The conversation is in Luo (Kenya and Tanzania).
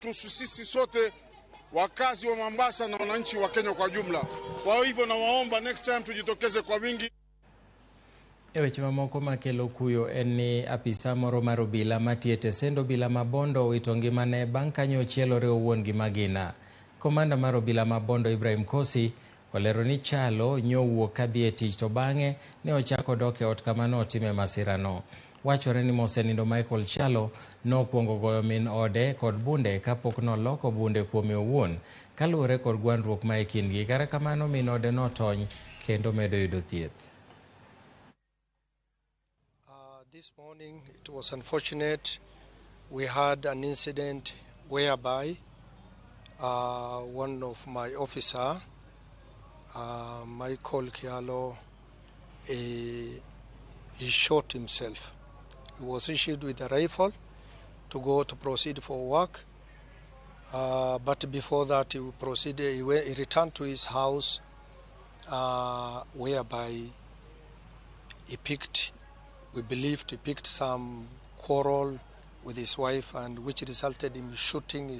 Tuhusu sisi sote wakazi wa Mombasa na wananchi wa Kenya kwa jumla. Kwa hivyo nawaomba next time tujitokeze kwa wingi. E weche mamoko makelo kuyo en ni apisa moro mar obila matiyo e tesend obila ma Bondo owito ngimane bang' kanyo ochielore owuon gi magina. Komanda mar obila ma Bondo Ibrahim Kosi olero ni Chalo nyowuok kadhi e tich to bang'e ne ochako dok e ot kama notime masirano. Wachore ni mosenindo Michael Chalo nokwongo goyo min ode kod bunde kapok noloko bunde kuome owuon kaluwore kod gwandruok ma e kindgi. Kata kamano min ode notony kendo medo yudo thieth. This morning it was unfortunate. We had an incident whereby one of my officer, Michael Kialo, he shot himself. He was issued with a rifle to go to proceed for work. But before that, he proceeded. He returned to his house, whereby he picked, we believed he picked some quarrel with his wife, and which resulted in shooting